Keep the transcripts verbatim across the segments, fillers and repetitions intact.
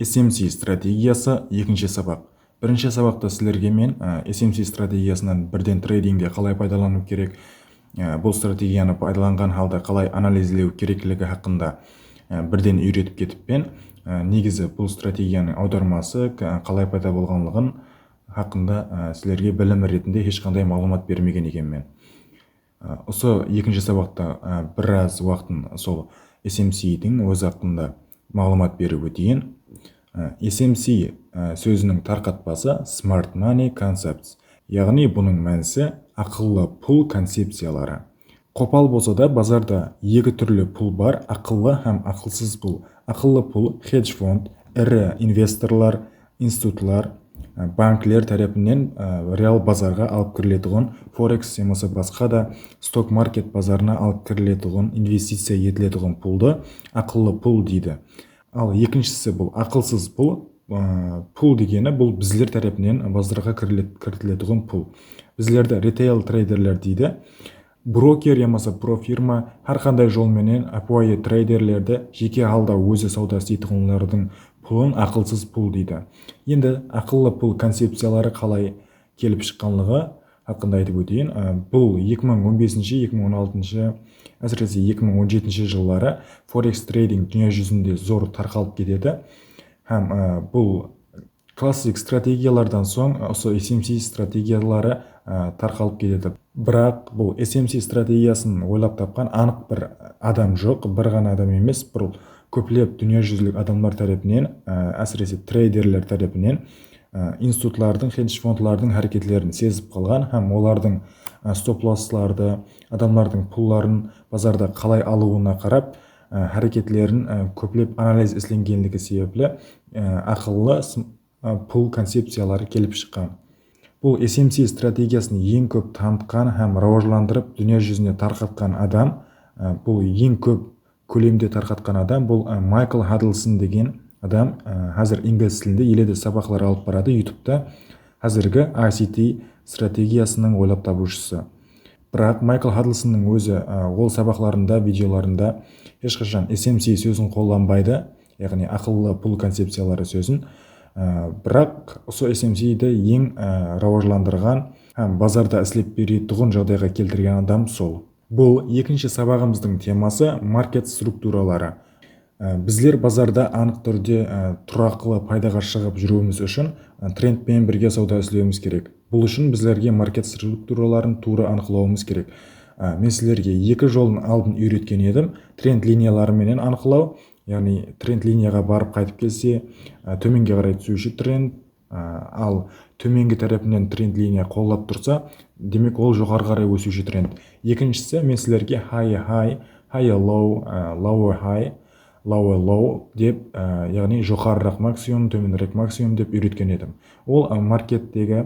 S M C strategiyası, ekinshi sabaq. Birinshi sabaqta sizlerge men, e, S M C strategiyasınan birden treydingde qalay paydalanıw kerek, e, bul strategiyanı paydalanǵan halda qalay analizlew kerekligi haqqında, e, birden úyretip ketippen. E, negizi bul strategiyanıń awdarması, k-, qalay payda bolǵanlıǵın haqqında, e, sizlerge bilim retinde hesh qanday maǵlıwmat bermegen ekenmen. E, usı ekinshi sabaqta, e, biraz waqtın sol S M Cdiń ózi haqqında maǵlıwmat berip óteyin. E, S M C, e, sóziniń tarqatpası Smart Money Concepts, yaǵnıy bunıń mánisi aqıllı pul koncepciyaları. Qopal bolsa da, bazarda eki túrli pul bar, aqıllı hám aqılsız pul. Aqıllı pul hedj fond, iri investorlar, institutlar, e, bankler tárepinen, e, real bazarǵa alıp kiriletuǵın, foreks yamasa basqa da stok market bazarına alıp kiriletuǵın, investiciya etiletuǵın puldı aqıllı pul deydi. Al, ekinshisi bul aqılsız pul. E, pul degeni bul bizler tárepinen bazarǵa kirile-, kiritiletuǵın pul. Bizlerdi retail treyderler deydi. Broker yamasa profirma hár qanday jol menen ápiwayı treyderlerdi, jeke halda ózi sawda isleytuǵınlardıń pulın aqılsız pul deydi. Endi aqıllı pul koncepciyaları qalay kelip shıqqanlıǵı haqqında aytıp óteyin. Á, bul eki mıń on besinshi, eki mıń on altınshı, ásirese eki mıń on jetinshi jılları foreks treyding dúnya júzinde zor tarqalıp ketedi. Hám, á, bul klassik strategiyalardan soń usı S M C strategiyaları, á, tarqalıp ketedi. Biraq bul S M C strategiyasın oylap tapqan anıq bir adam joq, bir ǵana adam emes, bul kóplep dúnya júzilik adamlar tárepinen, á, ásirese treyderler tárepinen, á, institutlardıń, hedj fondlardıń háreketlerin sezip qalǵan hám olardıń, á, stop-losslardı, adamlardıń pulların bazarda qalay alıwına qarap, á, háreketlerin, á, kóplep analiz islengenligi sebepli, á, aqıllı sm-, á, pul koncepciyaları kelip shıqqan. Bul S M C strategiyasın eń kóp tanıtqan hám rawajlandırıp dúnya júzine tarqatqan adam, á, bul eń kóp kólemde tarqatqan adam, bul, á, Maykl Hadlson degen adam, á, házir inglis tilinde ele de sabaqlar alıp baradı YouTubeta. Házirgi I C T strategiyasınıń oylap tabıwshısı. Biraq Maykl Hadlsonnıń ózi, á, ol sabaqlarında, videolarında hesh qashan S M C sózin qollanbaydı, yaǵnıy aqıllı pul koncepciyaları sózin. Á, biraq usı S M Cdi eń, á, rawajlandırǵan hám bazarda islep beretuǵın jaǵdayǵa keltirgen adam sol. Bul ekinshi sabaǵımızdıń teması market strukturaları. Á, bizler bazarda anıq túrde, á, turaqlı paydaǵa shıǵıp júriwimiz ushın, á, trend penen birge sawda islewimiz kerek. Bul ushın bizlerge market strukturaların tuwrı anıqlawımız kerek. Á, men sizlerge eki jolın aldın úyretken edim. Trend liniyaları menen anıqlaw, yaǵnıy trend liniyaǵa barıp qaytıp kelse, á, tómenge qaray túsiwshi trend, á, al tómengi tárepinen trend liniya qollap tursa, demek, ol joqarı qaray ósiwshi trend. Ekinshisi, men sizlerge high high, high low, á, lower high, lower low dep, á, yaǵnıy joqarıraq maksimum, tómenirek maksimum dep úyretken edim. Ol, á, markettegi,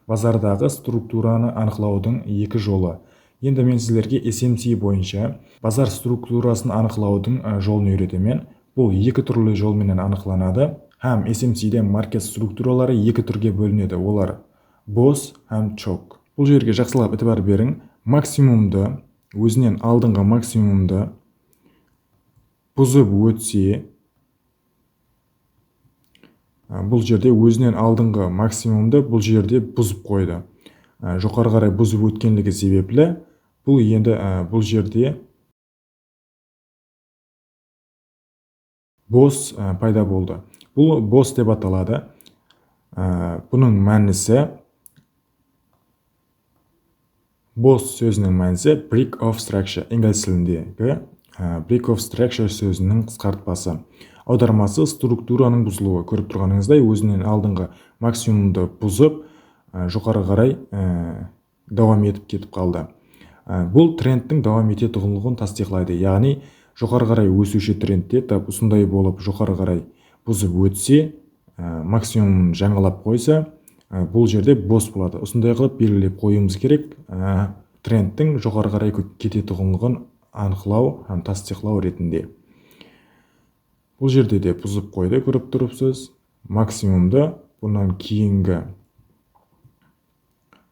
bazardaǵı strukturanı anıqlawdıń eki jolı. Endi men sizlerge S M C boyınsha bazar strukturasın anıqlawdıń, á, jolın úyretemen. Bul eki túrli jol menen anıqlanadı. Hám S M Cde market strukturaları eki túrge bólinedi. Olar bos hám chok. Bul jerge jaqsılap itibar beriń. Maksimumdı, ózinen aldınǵı maksimumdı buzıp ótse, á, bul jerde ózinen aldınǵı maksimumdı bul jerde buzıp qoydı. Á, joqarı qaray buzıp ótkenligi sebepli, bul endi, á, bul jerde bos, á, payda boldı. Bul bos dep ataladı. Á, bunıń mánisi, bos sóziniń mánisi break of structure, inglis tilindegi, á, break of structure sóziniń qısqartpası. Awdarması strukturanıń buzılıwı. Kórip turǵanıńızday, ózinen aldınǵı maksimumdı buzıp, á, joqarı qaray, á, dawam etip ketip qaldı. Á, bul trendtiń dawam etetuǵınlıǵın tastıyıqlaydı. Yaǵnıy, joqarı qaray ósiwshi trendte tap usınday bolıp joqarı qaray buzıp ótse, á, maksimumın jańalap qoysa, á, bul jerde bos boladı. Usınday qılıp belgilep qoyıwımız kerek, á, trendtiń joqarı qaray kó-, ketetuǵınlıǵın anıqlaw hám tastıyıqlaw retinde. Bul jerde de buzıp qoydı, kórip turıpsız. Maksimumdı bunnan keyingi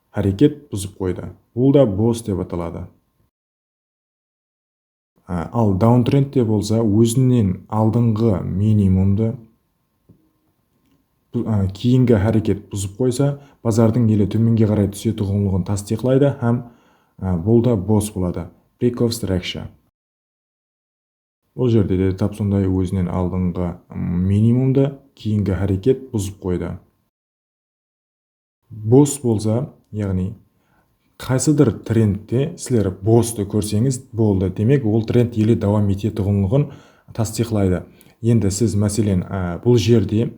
háreket buzıp qoydı. Bul da bos dep ataladı. Á, al downtrendte bolsa ózinen aldınǵı minimumdı bu, ı, keyingi háreket buzıp qoysa, bazardıń ele tómenge qaray túsetuǵınlıǵın tastıyıqlaydı hám, ı, bul da bos boladı. Break of structure. Bul jerde de tap sonday ózinen aldınǵı, ım, minimumdı keyingi háreket buzıp qoydı. Bos bolsa, yaǵnıy qaysıdır trendte sizler bostı kórseńiz boldı. Demek, ol trend ele dawam etetuǵınlıǵın tastıyıqlaydı. Endi siz, máselen, á, bul jerde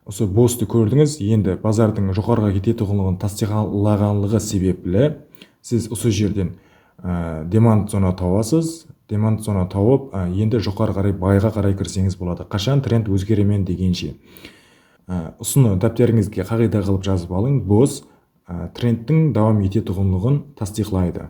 usı bostı kórdińiz, endi bazardıń joqarıǵa ketetuǵınlıǵın tastıyıqlaǵanlıǵı sebepli siz usı jerden, á, demand zona tawasız. Demand zona tawıp, á, endi joqarı qaray, bayǵa qaray kirseńiz boladı. Qashan trend ózgeremen degenshe. Á, usını dápterińizge qaǵıyda qılıp jazıp alıń. Bos, á, trendtiń dawam etetuǵınlıǵın tastıyıqlaydı.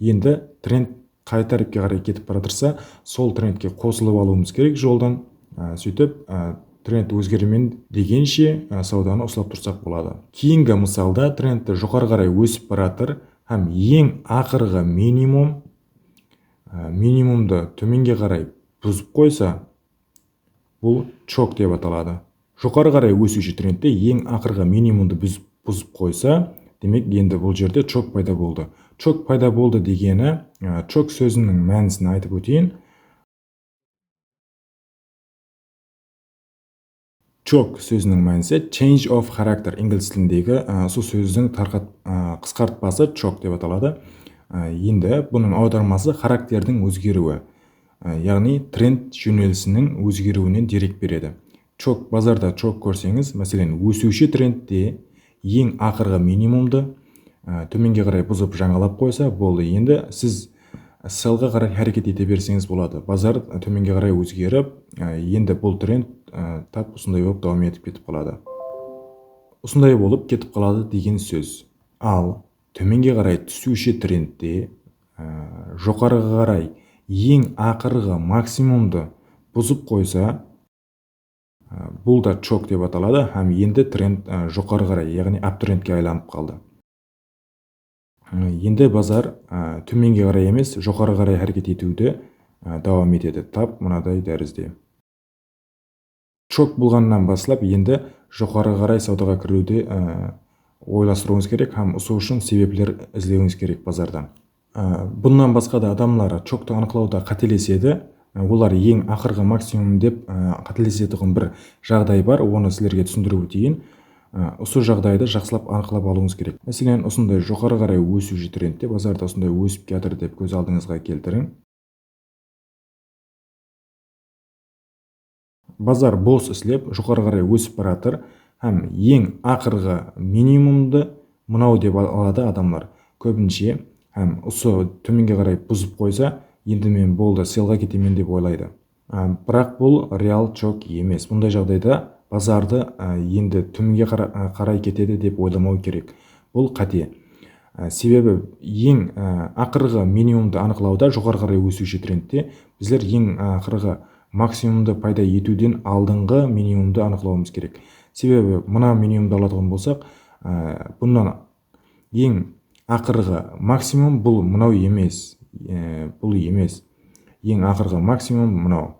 Endi trend qay tárepke qaray ketip baratırsa, sol trendke qosılıp alıwımız kerek joldan. Á, sóytip, á, trend ózgeremen degenshe, á, sawdanı uslap tursaq boladı. Keyingi mısalda trendti joqarı qaray ósip baratır hám eń aqırǵı minimum, á, minimumdı tómenge qaray buzıp qoysa, bul chok dep ataladı. Joqarı qaray ósiwshi trendte eń aqırǵı minimumdı buz-, buzıp qoysa, demek, endi bul jerde chok payda boldı. Chok payda boldı degeni, e, chok sóziniń mánisin aytıp óteyin. Chok sóziniń mánisi change of character, inglis tilindegi, e, usı sózdiń tarqat-, e, qısqartpası chok dep ataladı. E, endi bunıń awdarması xarakterdiń ózgeriwi. Á, yaǵnıy trend jónelisiniń ózgeriwinen derek beredi. Chok, bazarda chok kórseńiz, máselen, ósiwshi trendte eń aqırǵı minimumdı, á, tómenge qaray buzıp, jańalap qoysa, boldı. Endi siz sellǵa qaray háreket ete berseńiz boladı. Bazar, á, tómenge qaray ózgerip, á, endi bul trend, á, tap usınday bolıp dawam etip ketip qaladı. Usınday bolıp ketip qaladı degen sóz. Al, tómenge qaray túsiwshi trendte, á, joqarıǵa qaray eń aqırǵı maksimumdı buzıp qoysa, á, bul da chok dep ataladı hám endi trend, á, joqarı qaray, yaǵnıy uptrendke aylanıp qaldı. Á, endi bazar, á, tómenge qaray emes, joqarı qaray háreket etiwdi, á, dawam etedi. Tap mınaday tárizde. Chok bolǵannan baslap endi joqarı qaray sawdaǵa kiriwdi, e, oylastırıwıńız kerek hám usı ushın sebepler izlewińiz kerek bazardan. E, bunnan basqa da adamlar choktı anıqlawda qátelesedi. E, olar eń aqırǵı maksimum dep, e, qátelesetuǵın bir jaǵday bar, onı sizlerge túsindirip óteyin. E, usı jaǵdaydı jaqsılap anıqlap alıwıńız kerek. Máselen, usınday joqarı qaray ósiwshi trendte bazarda usınday ósip kiyatır dep kóz aldıńızǵa keltiriń. Bazar bos islep, joqarı qaray ósip baratır hám eń aqırǵı minimumdı mınaw dep al-, aladı adamlar kóbinshe, hám usı tómenge qaray buzıp qoysa, endi men boldı, sellǵa ketemen dep oylaydı. Á, biraq bul real chok emes. Bunday jaǵdayda bazardı, á, endi tómenge qara-, á, qaray ketedi dep oylamaw kerek. Bul qáte. Á, sebebi eń, á, aqırǵı minimumdı anıqlawda joqarı qaray ósiwshi trendte bizler eń aqırǵı maksimumdı payda etiwden aldınǵı minimumdı anıqlawımız kerek. Sebebi mına minimumdı alatuǵın bolsaq, á, bunnan eń aqırǵı maksimum bul mınaw emes, e, bul emes. Eń aqırǵı maksimum mınaw.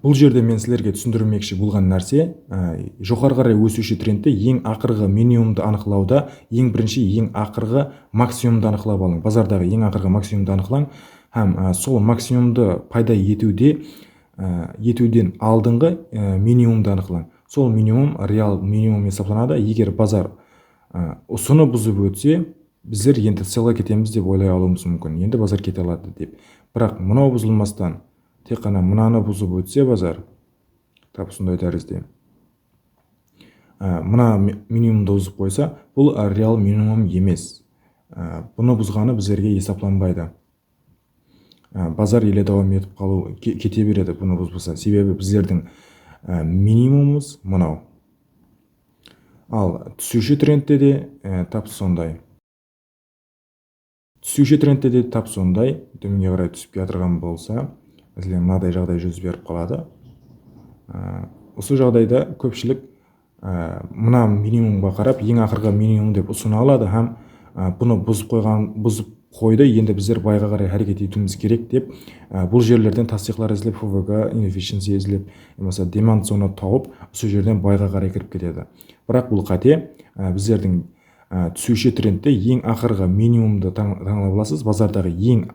Bul jerde men sizlerge túsindirmekshi bolǵan nárse, e, joqarı qaray ósiwshi trendte eń aqırǵı minimumdı anıqlawda eń birinshi eń aqırǵı maksimumdı anıqlap alıń. Bazardaǵı eń aqırǵı maksimumdı anıqlań hám, e, sol maksimumdı payda etiwde, e, etiwden aldınǵı, e, minimumdı anıqlań. Sol minimum real minimum esaplanadı. Eger bazar, e, usını buzıp ótse, bizler endi sellǵa ketemiz dep oylay alıwımız múmkin. Endi bazar kete aladı dep. Biraq mınaw buzılmastan, tek ǵana mınanı buzıp ótse bazar, tap usınday tárizde, á, mına mi-, minimumdı buzıp qoysa, bul, á, real minimum emes. Á, bunı buzǵanı bizlerge esaplanbaydı. Á, bazar ele dawam etip qalıw ke-, kete beredi, bunı buzbasa. Sebebi bizlerdiń, á, minimumımız mınaw. Al, túsiwshi trendte de, á, tap sonday. Túsiwshi trendte de tap sonday, tómenge qaray túsip kiyatırǵan bolsa, máselen, mınaday jaǵday júz berip qaladı. Á, usı jaǵdayda kópshilik, á, mına minimumǵa qarap, eń aqırǵı minimum dep usını aladı hám, á, bunı buzıp qoyǵan, buzıp qoydı, endi bizler bayǵa qaray háreket etiwimiz kerek dep, á, bul jerlerden tastıyıqlar izlep, F V G, inefficiency izlep, yamasa demand zona tawıp, usı jerden bayǵa qaray kirip ketedi. Biraq bul qáte, á, bizlerdiń, á, túsiwshi trendte eń aqırǵı minimumdı tań-, tańlap alasız, bazardaǵı eń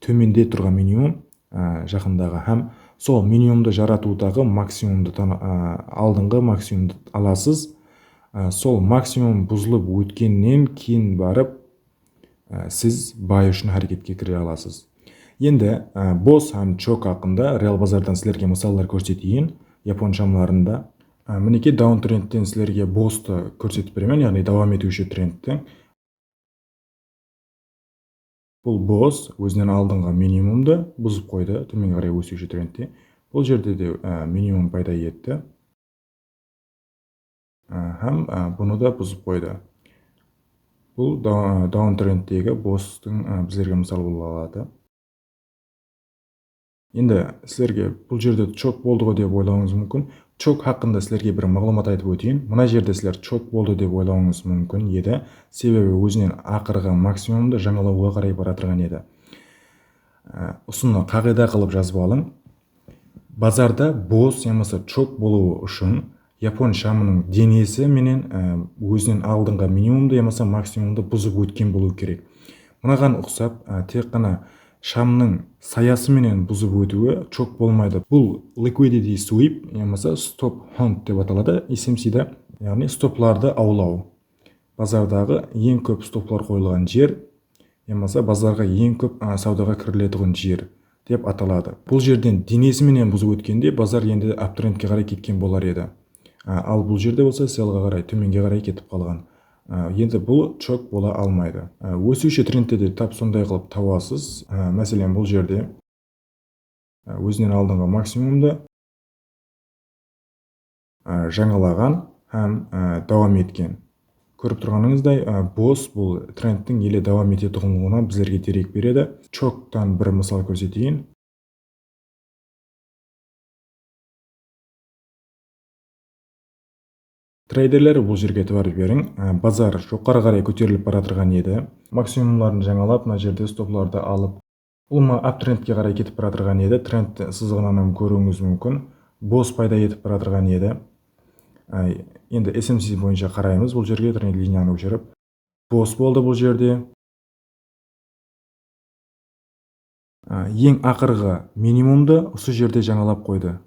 tómende turǵan minimum, á, jaqındaǵı hám sol minimumdı jaratıwdaǵı maksimumdı tań-, á, aldınǵı maksimumdı alasız. Á, sol maksimum buzılıp ótkennen keyin barıp, á, siz bay ushın háreketke kire alasız. Endi, á, bos hám chok haqqında real bazardan sizlerge mısallar kórseteyin, yapon shamlarında. Á, minekey, downtrendten sizlerge bostı kórsetip beremen, yaǵnıy dawam etiwshi trendti. Bul bos ózinen aldınǵı minimumdı buzıp qoydı, tómenge qaray ósiwshi trendte. Bul jerde de, á, minimum payda etti. Á, hám, á, bunı da buzıp qoydı. Bul da-, downtrendtegi bostıń, á, bizlerge mısal bola aladı. Endi sizlerge bul jerde chok boldı ǵo dep oylawıńız múmkin. Chok haqqında sizlerge bir maǵlıwmat aytıp óteyin. Mına jerde sizler chok boldı dep oylawıńız múmkin edi. Sebebi ózinen aqırǵı maksimumdı jańalawǵa qaray baratırǵan edi. Á, usını qaǵıyda qılıp jazıp alıń. Bazarda bos yamasa chok bolıwı ushın yapon shamınıń denesi menen, e, ózinen aldınǵı minimumdı yamasa maksimumdı buzıp ótken bolıwı kerek. Mınaǵan uqsap, e, tek ǵana shamnıń sayası menen buzıp ótiwi chok bolmaydı. Bul liquidity sweep yamasa stop hunt dep ataladı S M Cda, yaǵnıy stoplardı awlaw. Bazardaǵı eń kóp stoplar qoyılǵan jer, yamasa bazarǵa eń kóp, a, sawdaǵa kiriletuǵın jer dep ataladı. Bul jerden denesi menen buzıp ótkende bazar endi uptrendke qaray ketken bolar edi. A, al bul jerde bolsa sellǵa qaray, tómenge qaray ketip qalǵan. A, endi bul chok bola almaydı. A, ósiwshi trendte de tap sonday qılıp tawasız. A, máselen, bul jerde, a, ózinen aldınǵı maksimumdı, a, jańalaǵan hám, a, dawam etken. Kórip turǵanıńızday, a, bos bul trendtiń ele dawam etetuǵınlıǵına bizlerge derek beredi. Choktan bir mısal kórseteyin. Treyderler, bul jerge itibar beriń. Á, bazar joqarı qaray kóterilip baratırǵan edi. Maksimumların jańalap, mına jerde stoplardı alıp, ulıwma uptrendke qaray ketip baratırǵan edi. Trend sızıǵınan hám kóriwińiz múmkin. Bos payda etip baratırǵan edi. Á, endi S M C boyınsha qaraymız bul jerge, trend liniyanı óshirip. Bos boldı bul jerde. Á, eń aqırǵı minimumdı usı jerde jańalap qoydı.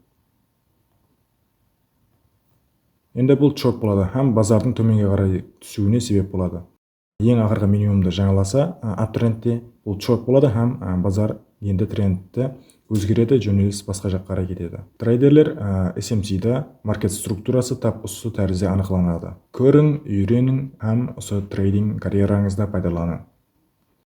Endi bul chok boladı hám bazardıń tómenge qaray túsiwine sebep boladı. Eń aqırǵı minimumdı jańalasa, á, uptrendte bul chok boladı hám, á, bazar endi trendte ózgeredi, jónelis basqa jaqqa qaray ketedi. Treyderler, á, S M Cda market strukturası tap usı tárizde anıqlanadı. Kóriń, úyreniń hám usı treyding karrerańızda paydalanıń.